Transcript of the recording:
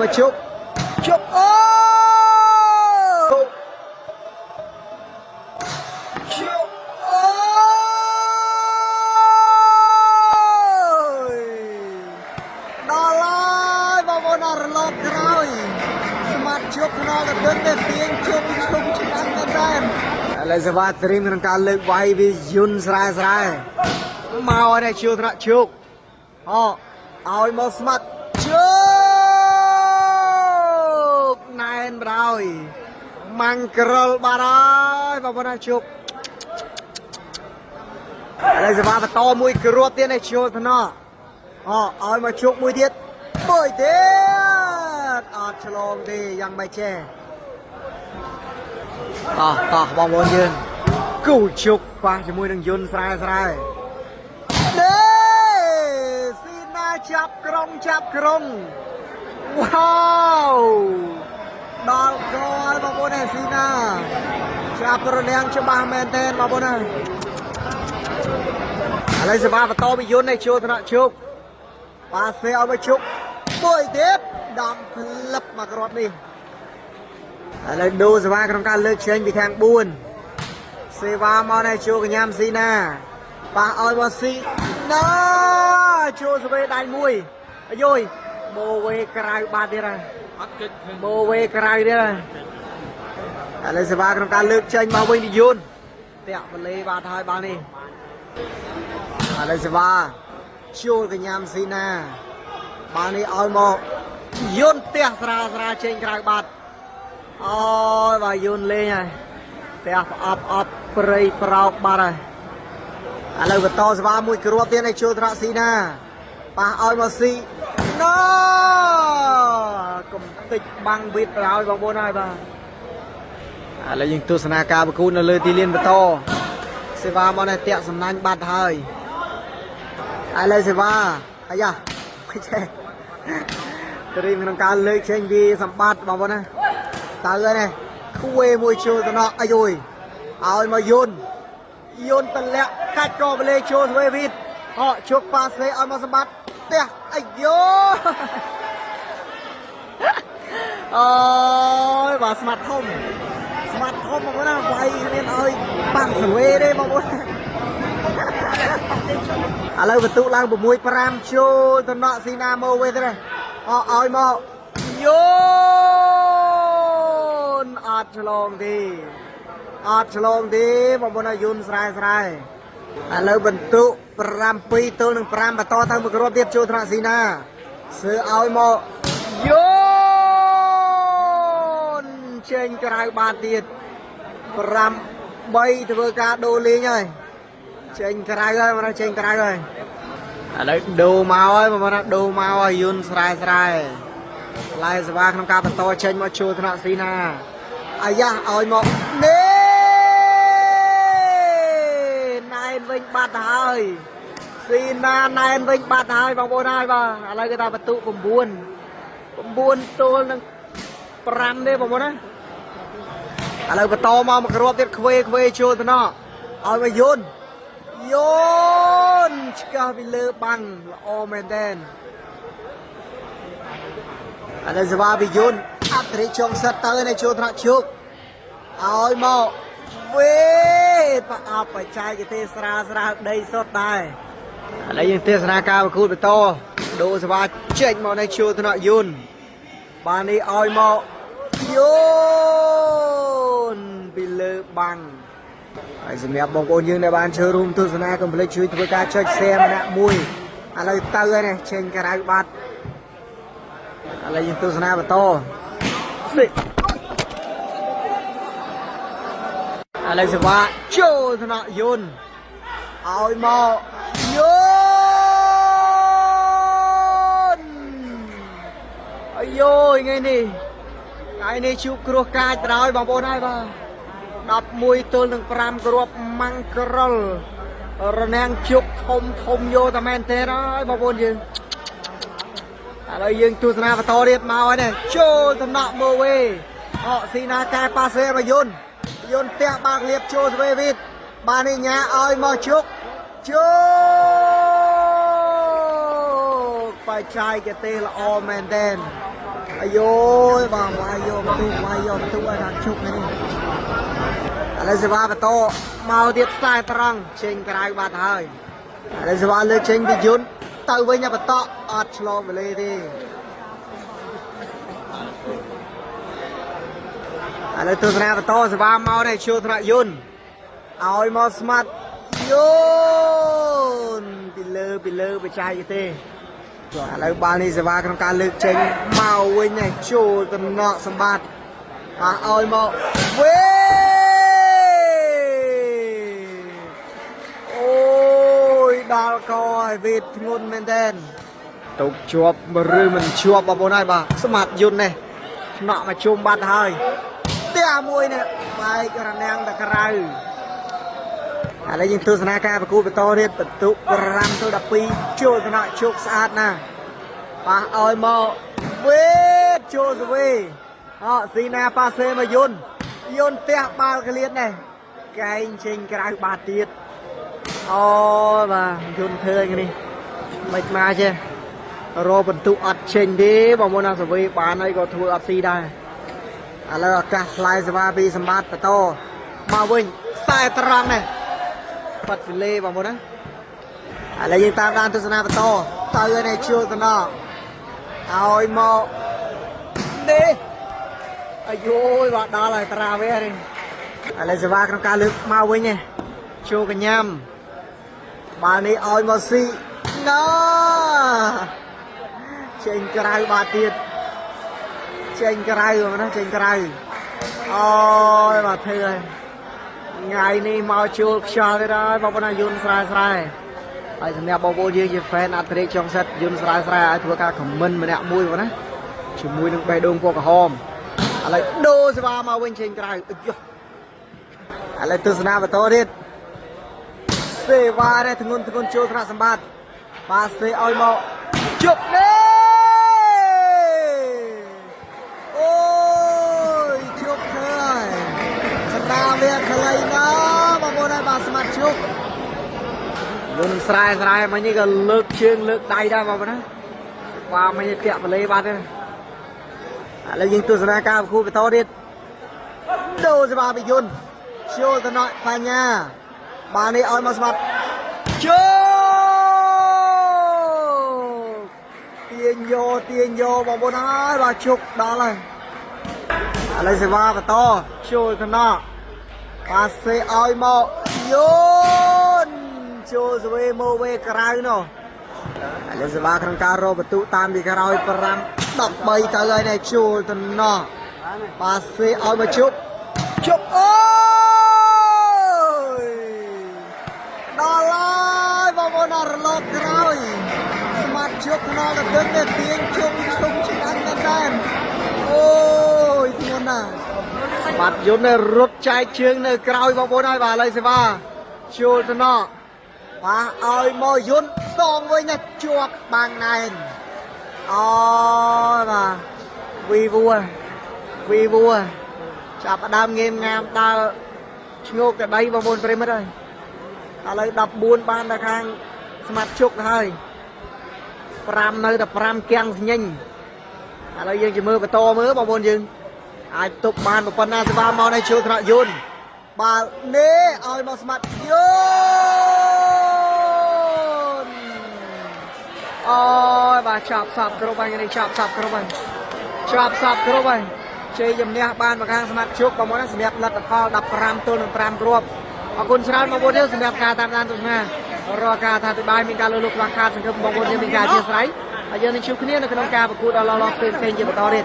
មកជុកជុកអូជុកអូយដល់ហើយបងប្អូនអរលកក្រោយស្មាត់ជុកខ្នល់ទៅទិនទៅទៀងជុកជុកឆ្នាំមែនតើឥឡូវសេវាត្រៀមក្នុងការលើកវាយវាយុនស្រែស្រែមកនេះជួថ្នាក់ជុកអូឲ្យមកស្មាត់ជុកណែនប្រោយម៉ាំងក្រលបាត់ហើយបងប្អូនជុកឥឡូវសេវាបន្តមួយគ្រាប់ទៀតនេះជួថ្នាក់អូឲ្យមកជុកមួយទៀតមួយទៀតអត់ឆ្លងទេយ៉ាងម៉េចចេះតោះតោះបងប្អូនយើងគូជុកប៉ះជាមួយនឹងយុនស្រែស្រែនេះស៊ីណាចាប់ក្រុងចាប់ក្រុងវ៉ាវដល់កហើយបងប្អូនឯស៊ីណាចាប់រនាំងច្បាស់មែនទែនបងប្អូនណាឥឡូវសេវាបន្តពីយុននេះជួថ្នាក់ជុកបាសេឲ្យមកជុកមួយទៀតដំផ្លឹបមកគ្រាប់នេះឥឡូវដូរសេវាក្នុងការលើកចេញពីខាង4សេវាមកនេះជួកញ្ញាំស៊ីណាប៉ះឲ្យមកស៊ីណាជួសវេដៃមួយអាយយម៉ូវេក្រៅបាត់ទៀតហើយ អត់គេច ម៉ូវេក្រៅទៀតហើយឥឡូវសេវាក្នុងការលើកចេញមកវិញនិយនតាក់វលេបាត់ហើយបាល់នេះឥឡូវសេវាជួលកញ្ញាំស៊ីណាបាល់នេះឲ្យមកយន្តផ្ទះស្រាលស្រាលចេញក្រៅបាត់អូយបាទយន្តលេងហើយផ្ទះផ្អប់អប់ព្រៃប្រោកបាត់ហើយឥឡូវបន្តសេវាមួយគ្រាប់ទៀតឲ្យជួលត្រកស៊ីណាប៉ះឲ្យមកស៊ីណាកំតិចបាំងវីតប្រហើយបងប្អូនហើយបាទឥឡូវយើងទស្សនាការប្រកួតនៅលើទីលានបន្តសេវាមកនេះតាក់សំណាញ់បាត់ហើយឥឡូវសេវាអាយ៉ាមិនចេះត្រៀមក្នុងការលើកចេញពីសម្បត្តិបងប្អូនណាតើនេះខ្វេមួយជួលតំណក់អាយយឲ្យមកយុនយុនតម្លាក់កាច់កបលេជួលស្វេវីតអកជុកប៉ាសេឲ្យមកសម្បត្តិផ្ទះអាយយអូយបាទស្មាត់ធំស្មាត់ធំបងប្អូនណាវាយមានឲ្យប៉ះស្វេទេបងប្អូនឥឡូវបន្ទុកឡើង6 5ចូលតំណក់ស៊ីណាម៉ូវេទេអកឲ្យមកយូនអត់ឆ្លងទេអត់ឆ្លងទេបងប្អូនយូនស្រែស្រែឥឡូវបន្ទុក7ទល់នឹង5បន្តទៅមួយគ្រាប់ទៀតចូលថ្នាក់ស៊ីណាសើឲ្យមកយូនចេញក្រៅបានទៀត5 3ធ្វើការដូរលេងហើយចេញក្រៅហើយបងចេញក្រៅហើយឥឡូវដូរមកហើយបងប្អូនដូរមកហើយយុនស្រែស្រែឡែសេវាក្នុងការបន្តចេញមកជួលថ្នាក់ស៊ីណាអាយ៉ាឲ្យមកនេះណែនវិញបាត់ហើយស៊ីណាណែនវិញបាត់ហើយបងប្អូនហើយបាទឥឡូវគេថាបន្ទុក9 9ទល់នឹង5ទេបងប្អូនណាឥឡូវបន្តមកមកគ្រាប់ទៀតខ្វេខ្វេជួលថ្នាក់ឲ្យមកយុនយូនឆ្កឹះពីលើបាំងល្អមែនទែនឥឡូវសេវាពីយុនអត្រិចុងសិតទៅในជួលថ្នាក់ជុកឲ្យមកវេប្រអប់បច្ចេកទេសស្រាលស្រាលដីសុទ្ធដែរឥឡូវយើងទេសនាការប្រកួតបន្តដូរសេវាចេញមកในជួលថ្នាក់យុនបាននេះឲ្យមកយូនពីលើបាំងហើយសម្រាប់បងប្អូនយើងដែលបានចូលរួមទស្សនាកុំភ្លេចជួយធ្វើការចុច share ម្នាក់មួយឥឡូវទៅហើយនេះចេញក្រៅបាត់ឥឡូវយើងទស្សនាបន្តសិឥឡូវសេវាចូលថ្នាក់យុនឲ្យមកយុនអាយយថ្ងៃនេះថ្ងៃនេះជួបគ្រោះកាចទៅហើយបងប្អូនហើយបាទ11ទល់នឹង5គ្រាប់ម៉ាំងក្រលរនាំងជុកធំធំយកតែមែនទេហើយបងប្អូនយើងឥឡូវយើងទស្សនាបន្តទៀតមកហើយនេះចូលតំណក់មើវេអកស៊ីណាកែប៉ាសេមកយុនយុនផ្ទះបាក់លៀបចូលស្វេវីតបាននេះញ៉ាឲ្យមកជុកជុកបច្ចេកទេសល្អមែនទេ អាយយបាទវាយយកបន្ទុកវាយយកបន្ទុកឲ្យថាជុកនេះឥឡូវសេវាបន្តមកទៀតខ្សែត្រង់ចេញក្រៅបាត់ហើយឥឡូវសេវាលើកចេញពីយុនទៅវិញបន្តអត់ឆ្លងវេលាទេឥឡូវទស្សនាបន្តសេវាមកនេះជួថ្នាក់យុនឲ្យមកស្មាត់យុនពីលើពីលើបច្ចេកទេសឥឡូវបាល់នេះសេវាក្នុងការលើកចេញមកវិញនេះចូលតំណក់សម្បត្តិបាទឲ្យមកវេអូយដល់កឲ្យវេទធ្ងន់មែនទែនទុកជាប់ឬមិនជាប់បងប្អូនហើយបាទស្មាត់យុននេះឆ្នក់មកជុំបាត់ហើយផ្ទះមួយនេះបែករនាំងទៅក្រៅឥឡូវយើងទស្សនាការប្រកួតបន្តទៀតបន្ទុក5ទៅ12ចូលថ្នាក់ជោគស្អាតណាស់ប៉ះឲ្យមកវេតចូលសវីអស៊ីណាប៉ាសេមកយុនយុនផ្ទះបាល់កលៀតនេះកែងចេញក្រៅបាតទៀតអូបាទយុនធ្វើយ៉ាងនេះមិនមកចេះរកបន្ទុកអត់ចេញទេបងប្អូនណាសវីបានហើយក៏ធ្វើអត់ស៊ីដែរឥឡូវឱកាសផ្លែសេវាពីសម្បត្តិបន្តមកវិញខ្សែត្រង់នេះបាត់ហ្វីលេបងប្អូនណាឥឡូវយើងតាមដានទស្សនាបន្តទៅនេះជួលតំណឲ្យមកនេះអាយយបាទដល់ហើយត្រាវេនេះឥឡូវសេវាក្នុងការលើកមកវិញនេះជួលកញ្ញាំបាល់នេះឲ្យមកស៊ីណាចេញក្រៅបាទទៀតចេញក្រៅបងណាចេញក្រៅអូយបាទធ្វើហើយថ្ងៃនេះមកជួលខ្យល់ទៀតហើយបងប្អូនណាយន្តស្រែស្រែហើយសម្រាប់បងប្អូនយើងជា fan អត្រេកចុងសិតយន្តស្រែស្រែឲ្យធ្វើការ comment ម្នាក់មួយបងណាជាមួយនឹងបេះដូងពណ៌ក្រហមឥឡូវដូរសេវាមកវិញចេញក្រៅអាយឥឡូវទស្សនាបន្តទៀតសេវានេះធ្ងន់ធ្ងន់ចូលថ្នាក់សម្បត្តិបាទសេឲ្យមកជប់នេះអូយជប់ធ្វើហើយស្រាវាខ្លីណាបងប្អូនហើយបាទស្មាត់ជប់លុនស្រែស្រែមិញនេះក៏លើកជើងលើកដៃដែរបងប្អូនណាបាទមិញនេះតាក់បលេបាត់ទេឥឡូវយើងទស្សនាការប្រគួតបន្តទៀតដូរសេវាពិយន្តចូលទៅណបញ្ញាបាទនេះឲ្យមកស្មាត់ចូលទាញយកទាញយកបងប្អូនហើយបាទជុកដល់ហើយឥឡូវសេវាបន្តចូលទៅណបាទសេឲ្យមកយនចូលសវេមកវេក្រៅនោះឥឡូវសេវាក្នុងការរកបន្ទុកតាមពីក្រោយ5 13ទៅហើយនេះចូលទៅណបាទសេឲ្យមកជុកជុកអូយដល់ហើយបងប្អូនអរលកក្រោយស្មាត់ជុកខ្នល់ទៅទឹកនេះទាញជុំជុំឆ្ងាញ់មែនតើអូយធ្ងន់ណាស់ស្មាត់យន្តនេះរត់ចែកជើងនៅក្រោយបងប្អូនហើយបាទឥឡូវសេវាចូលទៅណបាទឲ្យមកយន្តសងវិញណាជាប់បាំងណែនអូយបាទវីវួវីវួចាប់ផ្ដើមងេមងាមដើរឈ្ងោកទៅដីបងប្អូនប្រិមិត្តហើយឥឡូវ14បានដល់ខាងស្មាត់ជុកហើយ5នៅតែ5គៀងស្ញិញឥឡូវយើងជាមើលបន្តមើលបងប្អូនយើងអាចទប់បានប៉ុណ្ណាសេវាមកในជួរថ្នាក់យន្តបាល់នេះឲ្យមកស្មាត់យន្តអូយបាទចាប់សັບគ្រប់ហើយនេះចាប់សັບគ្រប់ហើយចាប់សັບគ្រប់ហើយជ័យជំនះបានមកខាងស្មាត់ជុកបងប្អូនណាសម្រាប់លទ្ធផល15ទល់នឹង5គ្រាប់អរគុណច្រើនបងប្អូនយើងសម្រាប់ការតាមដានទស្សនារាល់ការថាទិបាយមានការលើកលុបខ្វះខាតសង្ឃឹមបងប្អូនយើងមានការអធិស្ឋានហើយយើងនឹងជួបគ្នានៅក្នុងការប្រកួតដ៏ល្អៗផ្សេងៗជាបន្តទៀត